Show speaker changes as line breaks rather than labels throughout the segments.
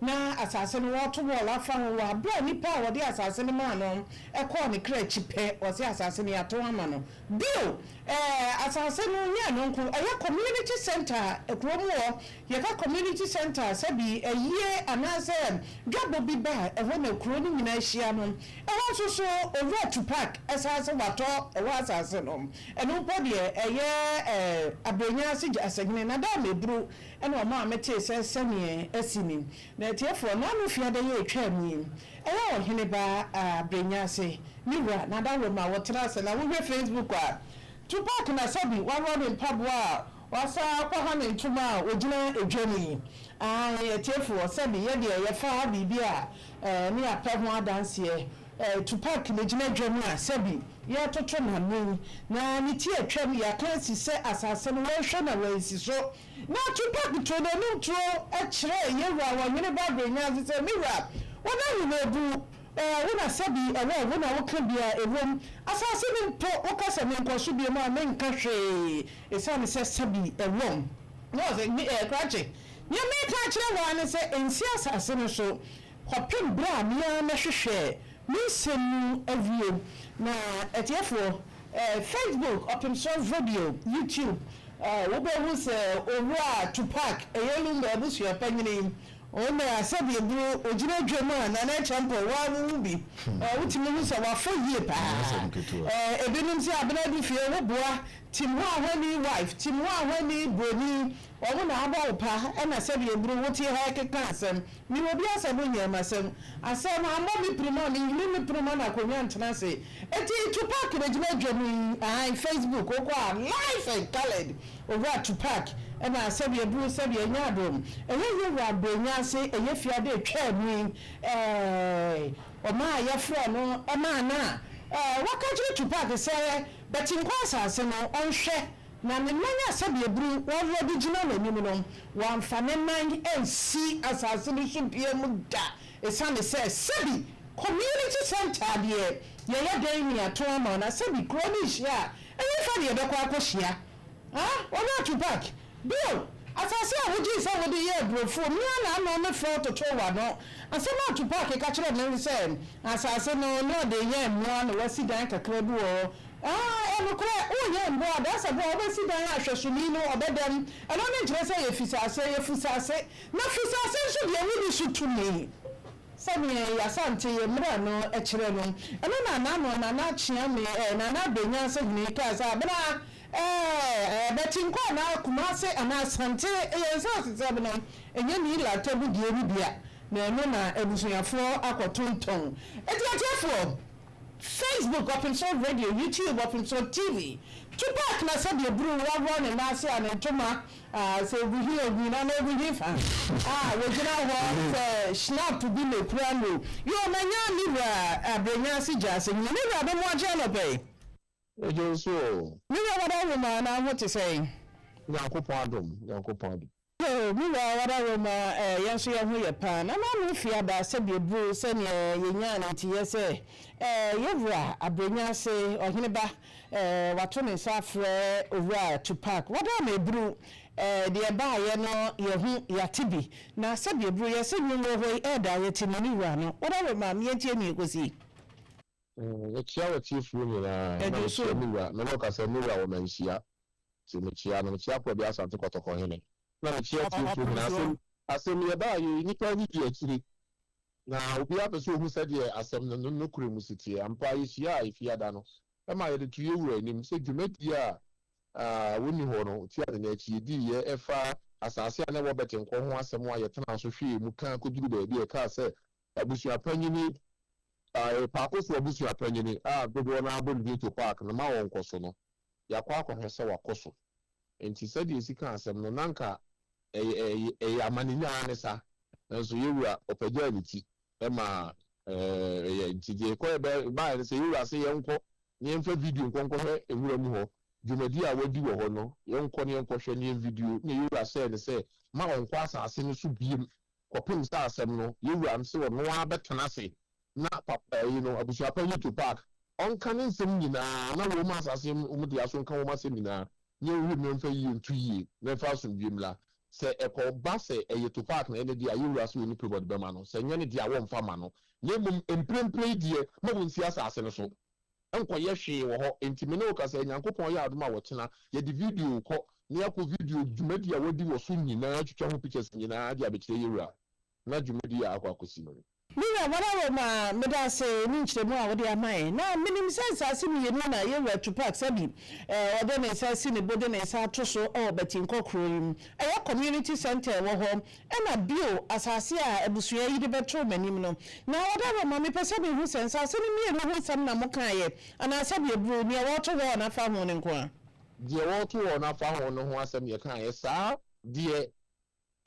na asase no wɔreto wɔɔl afa ho wɔ abere a nipa a wɔde asase no maa no ɛkɔɔ ne kra akyi pɛ, wɔse asase no yɛato ama no bio. Asase no nyɛ no nko, ɛyɛ community center kurom hɔ. Yɛka community center, sɛbi ɛyie anaasɛ dwabɔ bi ba a, ɛhɔ na kuro no nyinaa ahyia no. Ɛhɔ nso so, Owura Tupac ɛsan sɛ watɔ ɛwɔ asase no. Ɛno mpo deɛ, ɛyɛ Abrenya ase Asahene Nadam Eburu ɛna ɔmo a metee sɛ sɛneɛ asi ni. Na atiefoɔ, n'ano fiada yɛ etwa mu yi, ɛyɛ ɔhene ba Abrenya ase ne wura n'adaworo a wɔtena ase na wohwɛ Facebook a, Tupac na sɛbi waworɔ ne mpaboa a wasa akɔha ne ntoma a ogyina edwa mu yi. Ayi, atiefoɔ, sɛbi yɛdeɛ yɛfa biribi a ne apɛ ho adanseɛ. Tupac na gyina dwa mu a sɛbi yɛtoto n'ano yi na ne ti atwam. Yɛaka asi sɛ asase no wɔnhwɛ na wɔansi so, na Tupac to n'anim tuo kyerɛ yɛwura wɔhene ba Abrenya ase sɛ, "Me wura, wɔn ahene ebu wo na sɛbi ɛwɔ wo na woka bia ɛwom. Asase no mpo, woka sɛ menkɔ so bio mu a, menka hwee, ɛsiane sɛ sɛbi ɛwɔm." Na ɔsɛ krakye nea meka kyerɛ wɔn ne sɛ nsi asase no so kɔpem berɛ a mea mɛhwehwɛ me nsɛm mu awie. Na ɛtiɛfoɔ, Facebook, Ɔpemso Radio, YouTube, wobɛhu sɛ Owura Tupac ɛyɛ Lumba abusua panyini ɔna sɛdeɛ buru ogyina dwam a Nana Kyɛmpɔ waa wohu bi. Wotumi hu sɛ wafɔ yie paa. Ebinom sɛ abena du fie woboa tim hɔ ahɔni wife tim hɔ ahɔni broni ɔmo na abɔ wo pa. Ɛna sɛdeɛ buru wote ha keka asɛm, mewɔ bi asɛm nyɛ ma asɛm asɛm ambɔ me pirima mehini me pirima na akonnwa ntena ase. Eti Tupac na gyina dwam yi ahan Facebook wokɔ a, live and coloured, Owura Tupac ɛna sɛdeɛ buru sɛdeɛ ɛnyɛ adom ɛyɛ yɛwura Abrenya ase ɛyɛ fiade etwa mu yi, ɔmaa a yɛfrɛ no ɔmaa na waka kyerɛ Tupac sɛ bɛte nkɔ asase no ɔnhwɛ na ne nan a sɛdeɛ buru wɔwɔ de gyina n'anim no, wɔamfa ne nan ansi asase no so bia mu da, ɛsiane sɛ sɛbi community center deɛ, yɛyɛ dɛn ne ato ama na sɛbi kuro no nhyia a, ɛyɛ fa ne yɛbɛkɔ akɔhyia. Ah, Owura Tupac bio, asase a wogye sɛ wode yɛ aburofuo mmea na ano me frɛ toto w'ano. Asɛm a Tupac ka kyerɛ me sɛ asase no na ɔde yɛ mmoa na wasi dan kakra bi wɔ hɔ. Ah, ɛnokorɛ, woyɛ mmoa daasa bi a wobɛsi dan a ahwɛsoni no ɔbɛdɛm. Ɛno ne nkyerɛ sɛ yɛfi sase, yɛfu sase na fi sase nso deɛ, wodi so tumi sɛneɛ yɛasante yɛ mmerɛ no kyerɛ no. Ɛno na nano Nana Kyeame Nana Abrenya sɛ hene kaa sɛ abena bɛte nkɔ anaa Kumase anaa Asante yɛn nsa asesɛm no ɛnyɛ nii lata mu deɛ no bia na ɛno na abusuafoɔ akɔtontɔn. Enti atiefoɔ, Facebook, Ɔpemso Radio, YouTube, Ɔpemso TV, Tupac na sɛdeɛ buru waworɔ ne nan ase a ne ntoma sɛ oguhi oguhi na oguhi fa a wɔgyina hɔ sɛ schnapp bi na ekura no yɛ. Ɔmanya ne wura Abrenya ase gya ase nyina. Ne wura bɛmo agye anɔpɛ yi.
Ɛgye nso o.
Ne wura, wada roma na ho te sɛn?
Nyankopɔn adom, Nyankopɔn adom.
Oh, me wura, wada roma. Yɛn nso yɛn ho yɛ paa. Na n'ano fi aba sɛdeɛ buru sɛdeɛ yɛnyaa ne ntiyɛ sɛ yɛwura Abrenya ase ɔhene ba wato ne nsa afrɛ Owura Tupac wada ama eburu. Deɛ baayɛ no, yɛho yɛate bi na sɛdeɛ eburu yɛsɛ nnwom wɔ hɔ yi ɛɛda yɛte ne ne wura no. Wada roma, yɛntie ne yɛkɔsi.
Mekyia wɔtiefoɔ nyinaa na
Ɛgye so.
Mekyia me wura, me ne ɔkasa, me wura wɔ manhyia nti mekyia no, mekyia kɔ bi Asante Kɔtɔkɔ hene na mekyia tiefoɔ nyinaa. Asɛm yɛbaa yɛ nnipa ani di akyiri na obiara pɛ sɛ ohu sɛdeɛ asɛm no nokorɛ mu si teɛ ampa. Yɛhyia a ɛfiada no ɛma yɛde to yɛwura anim sɛ dwumadie a wɔnni hɔ no tia ne n'akyi yɛdiiɛ ɛfa asase a na ɛwɔ Bɛtenkɔ ho asɛm a yɛtena so hwee mu ka kɔduru baabi a ɛkaa sɛ abusuapanyini paako so, abusuapanyini a dodoɔ no abɔ ne din Tupac no ma wɔn nkɔ so no, yɛakɔ akɔhwɛ sɛ wakɔ so. Nti sɛdeɛ esi ka asɛm no, nanka ɛyɛ amanenya ne sa, nanso yɛwura ɔpagyaa ne ti ɛma ɛyɛ. Nti deɛ ɛkɔ yɛ baayɛ no sɛ yɛwura sɛ yɛnkɔ na yɛmfa video nkɔnkɔhwɛ nwura mu hɔ dwumadi a wadi wɔ hɔ no, yɛnkɔ na yɛnkɔhwɛ na yɛn video na yɛwura sɛ ne sɛ ma ɔnkɔ asase no so biem kɔpem sɛ asɛm no yɛwura no sɛ ɔno ara bɛtena ase na papa yi no, abusuapanyin Tupac, ɔnka ne nsɛm nyinaa na wɔn asase wɔn de aso nka wɔn asɛm nyinaa na yɛhwɛ mu mfa yie nto yie na mfa asomdwe mmla. Sɛ ɛkɔba sɛ ɛyɛ Tupac na ɛyɛ ne deɛ a, yɛn wura sɛ ɔnni pere ɔde bɛma no. Sɛ ɛnyɛ ne deɛ a, wɔmfa mma no. Na mmom mprempren yi deɛ, mma wɔnsi asase no so nkɔyɛ hwee wɔ hɔ. Enti me ne wo kasa yi, Nyankopɔn yɛ adom a ɔkyena yɛde video rekɔ na yɛakɔ video dwumadi a wɔadi wɔ so nyinaa atwitwa ho pictures nyinaa de abɛkyerɛ yɛn wura na dwumadi a akɔ akɔsi no.
Me wura Wadaroma, meda ase ne nkyerɛmu a wode ama yɛn. Na menim sɛ nsase mmienu na yɛn wura Tupac Sabi ɔde ne nsa asi ne bo de ne nsa ato so wɔ Batinkɔ kuro yi mu. Ɛyɛ community centre a ɛwɔ hɔ ɛna bio asase a abusua yi de bɛtoo m'anim no. Na Wadaroma, mepɛ sɛ mehu sɛ nsase no mmienu ho nsɛm na mokaeɛ anaa sɛdeɛ ɛburu nea wɔreto hɔ no afa ho no nko ara?
Deɛ wɔreto hɔ no afa ho no ho asɛm na yɛkaeɛ. Saa deɛ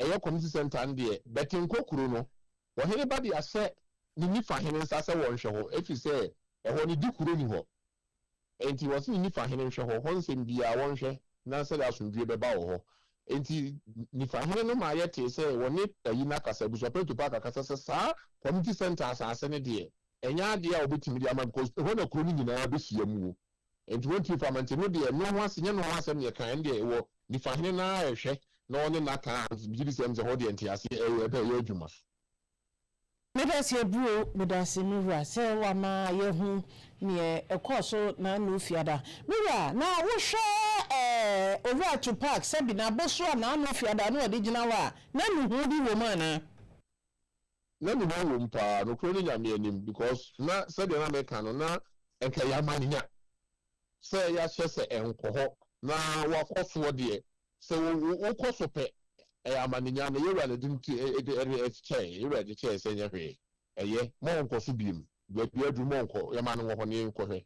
ɛyɛ community centre no deɛ, Batinkɔ kuro no, Ɔhene ba de ahyɛ ne nifa hene nsa sɛ wɔnhwɛ hɔ, ɛfiri sɛ ɛhɔ no di kuro nni hɔ. Enti wɔse ne nifa hene nhwɛ hɔ, hɔ nsɛm biara wɔnhwɛ na sɛdeɛ asomdwoeɛ bɛba wɔ hɔ. Enti nifa hene no maa yɛtee sɛ wɔne ayi no akasa, Abusuapanin Tupac akasa sɛ saa community centre asase no deɛ, ɛnyɛ adeɛ a wɔbɛtumi de ama because ɛhɔ na kuro no nyinaa bɛhyia mu. Enti wɔntumi mfa mma. Nti ɛno deɛ, ɛno ho ase, nyɛ ɛno ho asɛm na yɛka, ɛno deɛ ɛwɔ nifa hene no ara rehwɛ na ɔne no aka a, megye di sɛ ɛm sɛ ɛhɔ deɛ nteaseɛ ɛyɛ ɛbɛyɛ adwuma.
Medase aburo, medase me wura sɛ wama yɛahu neɛ ɛkɔɔ so naanu fiada. Me wura, na wohwɛ eh Owura Tupac sɛbi n'aboso a naanu fiada na ɔde gyina hɔ a, na nuhuu bi wɔ mu anaa?
Na nuhuu wɔ mu paa, nokorɛ ne Nyame anim, because na sɛdeɛ na meka no, na nka ɛyɛ amanenya sɛ yɛahyɛ sɛ ɛnkɔ hɔ na wakɔ soɔ deɛ, Sɛ wo wo kɔ so pɛ, ɛyɛ amanenya na yɛwura no de nti ɛde ɛde kyɛɛ, yɛwura de kyɛɛ sɛ nyɛ hwee, ɛyɛ, ma ɔnkɔ so biom, baabi aduru ma ɔnkɔ, yɛma no wɔ hɔ na yɛnkɔhwɛ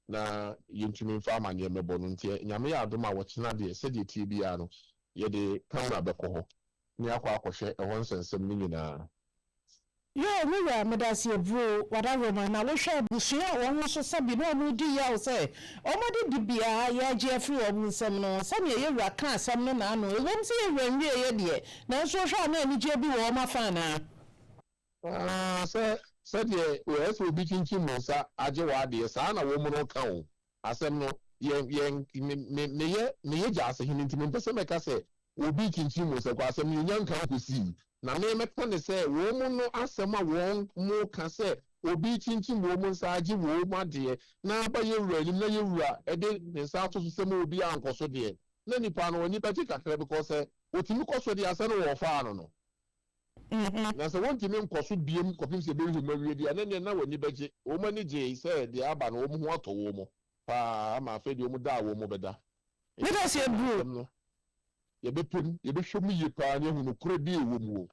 na yɛntumi mfa amaneɛ mmɛbɔ no, nti Nyame yɛ adom a ɔkyena deɛ sɛdeɛ ɛteɛ biara no yɛde camera bɛkɔ hɔ na yɛakɔ akɔhwɛ ɛhɔ nsɛnsɛm no nyinaa.
Yoo me wura medase aburoo wadaworoma na wohwɛ abusua a wɔn nso sɛbi na wɔn redi yaw sɛ wɔn adidi bea yɛagye afiri wɔn nsam no sɛnea yɛ wura ka asɛm no naano ɛwom sɛ yɛ wura nwieɛ deɛ nanso wohwɛ a na anigyeɛ bi wɔ wɔn afa anaa?
Aa sɛ sɛdeɛ ɛsɛ sɛ obi kyinkyim ne nsa agye w'adeɛ saa na wɔn no ka o Asɛm no, yɛn, yɛn, me, me, meyɛ, meyɛ gyaasehene nti mempɛ sɛ mɛka sɛ obi rekyinkyim mo nsa kɔ asɛm no yɛnnya nka nkɔsii. Na me, mɛka no sɛ wɔn no asɛm a wɔn ka sɛ obi rekyinkyim wɔn nsa agye wɔn adeɛ na aba yɛn wura anim na yɛn wura de ne nsa ato so sɛ ma obiara nkɔ so deɛ, na nipa no ani bɛgye kakra because sɛ ɔtumi kɔ so deɛ a sɛ na wɔfaa no no. Na sɛ wɔntumi nkɔ so biom kɔpem sɛ yɛbɛhwehwɛ mu awie deɛ a, na ɛneɛ na wɔn ani bɛgye. Wɔn ani gyee sɛ deɛ aba no wɔn ho atɔ wɔn paa ama afei deɛ wɔn da a wɔn bɛda. Enti
Meda ase
saa
aburo.
asɛm no yɛbɛpɛ mu, yɛbɛhwɛ mu yie paa na yɛahu nokorɛ bi a ɛwɔ mu o.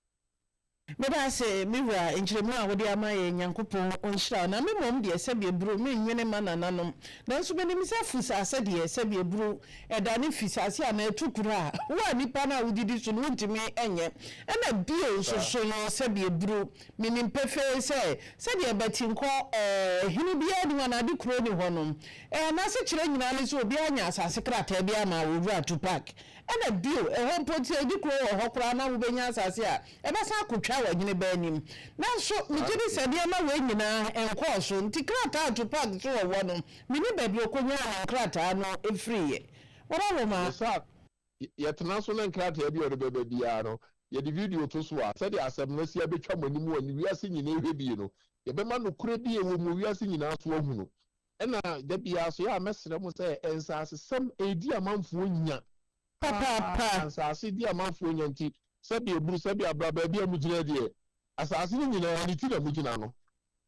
Meda ase me wura nkyerɛmu a wode ama yɛn Nyankopɔn ɔnhyira wo na me mmom deɛ sɛbi aburo me nnwene ma nananom nanso menim sɛ fusaase deɛ sɛbi aburo Ɛdane fi saase anaa ɛtu kuro a, wo a nipa no a wodidi so no wontumi nyɛ. Ɛna bio nso so no sɛdeɛ aburo, menim pefee sɛ sɛdeɛ Batinkɔ ɛɛ hene biara nni hɔ anaa ade kuro nni hɔ no, ɛɛ n'asekyerɛ nyinaa ne sɛ obiara nya asase krataa bi ama Owura Tupac. Ɛna bio, ɛhɔ mpo sɛ ɛdi kuro wɔ hɔ koraa na wobɛnya asase a, ɛbɛsan akɔtwa wɔ hene ba anim. Nanso megye di sɛ nneɛma wei nyinaa nkɔɔ so nti krataa a Tupac so wɔ hɔ no, Menni baabi a ɔkɔnyaa ne nkrataa no firiiɛ. Wɔda Roma.
Yɛ saa a, yɛtena so na nkrataa bi a ɔde bɛba biara no, yɛde video to so a, sɛdeɛ asɛm no asi abɛtwa mo anim wɔ wiase nyinaa hwɛ bie no, yɛbɛma nokorɛ bi a ɛwɔ mu wɔ wiase nyinaa so ahunu. Ɛna da biara nso, yɛ a mɛsrɛ mo sɛ, nsasesɛm ɛredi amanfoɔ nya paa,
Papaapa.
nsase di amanfoɔ nya nti, sɛdeɛ ɛburu, sɛdeɛ abra, baabi a mogyina deɛ, asase no nyinaa ne ti na mogyina no.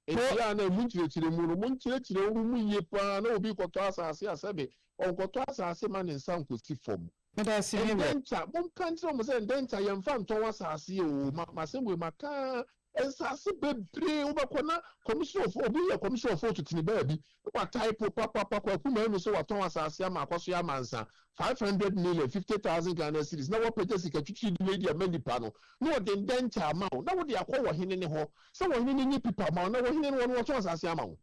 Enti a na emu nkyerɛkyerɛmu no, monkyerɛkyerɛ wo mu yie pa ara na obi rekɔtɔ asase a, sɛbe ɔnkɔtɔ asase mma ne nsa nkɔsi fam.
Medase me wura.
Ndɛnkya, monka nkyerɛ wɔn sɛ ndɛnkya yɛmfa ntɔn asase oo, ma m'asɛm wei maka ara, nsase bebree wobɛkɔ na commissioner of, obi yɛ commissioner of oath tene baabi na watype papapa Kwaku Manu sɛ watɔn asase ama Akwasoɛ Amansa 500 million, 50,000 Ghana cedis na wapagya sika twitwiri de wei de ama nipa no na ɔde ndɛnkya ama wo na wode akɔ ɔhene no hɔ Sɛ ɔhene no nye pipa ma wo na ɔhene no ɔno ɔtɔn asase ama wo.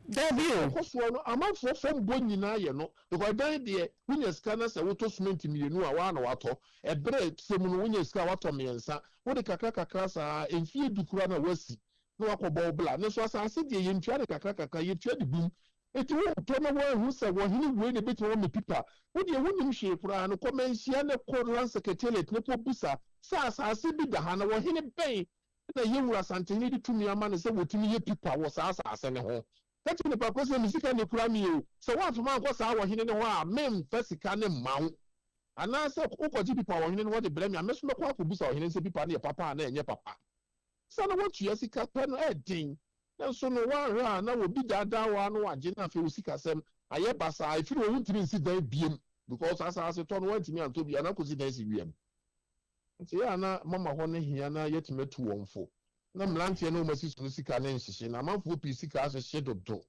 Dabi
Sɛdeɛ
o.
ɛkɔ soɔ no amanfoɔ fam bɔ nyinaa yɛ no because ɛdan deɛ wonya sika na sɛ wotɔ cement mmienu a woa na watɔ, ɛberɛ sɛ mu no wonya sika a watɔ mmiɛnsa, wode kakra kakra saa mfie du koraa na woasi na wakɔbɔ wo bla. Nanso asase deɛ yɛntua no kakra kakra yɛtua de bum. Enti wontɔ na woanhu sɛ ɔhene wei na ebetumi ama me pipa. Wo deɛ wonnim hwee koraa no, kɔ manhyia na kɔ Land Secretariat na kɔbisa sɛ asase bi da ha na ɔhene bɛn na yɛn wura Asantehene de tumi ama no sɛ wɔtumi yɛ pipa wɔ saa asase no ho. Ka kyerɛ nipa korɔ sɛ me sika na ekura me o, sɛ woamfa mankɔ saa ɔhene no hɔ a memfa sika no mma wo. Anaasɛ wokɔgye pipa wɔ ɔhene no hɔ de brɛ me a, me nso mɛkɔ akɔbisa ɔhene no sɛ pipa no yɛ papa anaa ɛnyɛ papa. Sɛ na woatua sika pɛ no ɛyɛ den, nanso no woanhwɛ a na obi daadaa wo ara na wagye na afei wo sikasɛm ayɛ basaa, ɛfiri hɔ wontumi nsi dan biom because asaase tɔ no woantumi antɔ bi anaa kɔsi dan si wiem. Nti ɛyɛ a na mama hɔ no hia na yɛatumi atu wɔn fo na mmeranteɛ no a wɔasi so no sika no nhyehye na amanfoɔ pii sika ahyehye dodo.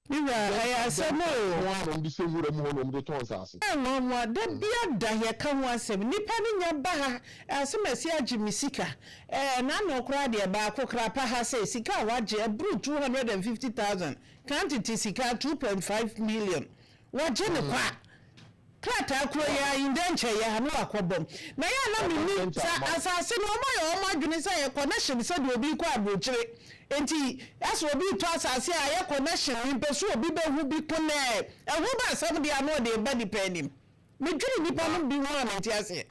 Me wura, ɛyɛ asɛm o.
Ho ara na wɔde hyɛ nwura mu hɔ na wɔde tɔn nsase.
Ɛyɛ nwanwa, da biara da yɛka ho asɛm, nnipa no nya ba ha, asɛm a ɛsi agye me sika, ɛɛ n'ano koraa deɛ baako koraa pa ha sei, sika a wagye ɛboro 250,000, kan tete sika 2.5 million, wagye no kwa. Krataa koro yi ara indenture yɛ ha na wakɔ bɔm. Na yɛ a na mennim sɛ asase no wɔn ayɛ wɔn adwene sɛ ɛyɛ connection sɛdeɛ obi rekɔ aburokyire nti asɛ obi retɔ asase a ɛyɛ connection mempɛ sɛ obi bɛhu bi konɛɛ ɛho ba asɛm deɛ a na ɔde reba nipa anim. Medwene nnipa nom bi ho a mente aseɛ.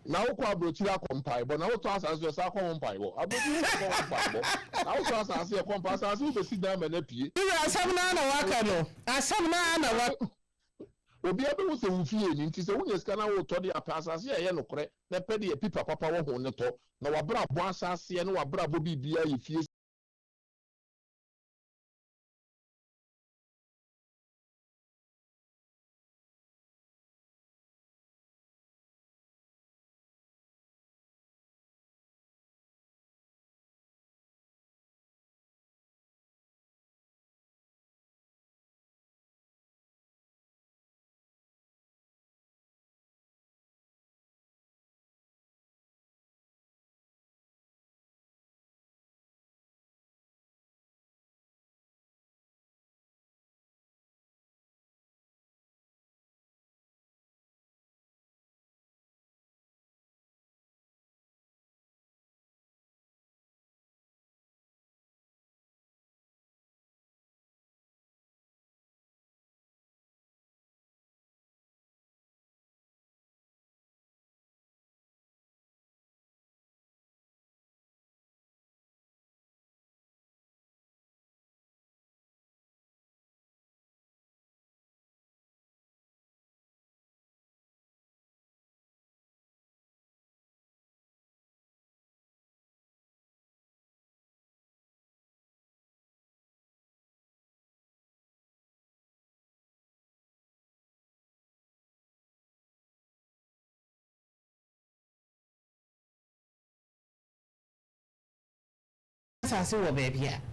Na wokɔ aburokyire akɔ mpaebɔ na wotɔ asase so ɛsan kɔ ho mpaebɔ aburokyire nso kɔ ho mpaebɔ na wotɔ asase ɛkɔ mpa asase wobɛsi dan ma no apue.
Me wura asɛm no ara na waka no asɛm no ara na waka.
Obiara bɛhu sɛ wo fie ni, nti sɛ wonya sika na woretɔ deɛ a, pɛ asase a ɛyɛ nokorɛ na pɛ deɛ pipa papa wɔ ho no tɔ, na w'abrabɔ ahyɛaseɛ ne w'abrabɔ biribiara yɛ fie.
Asase wɔ baabi a.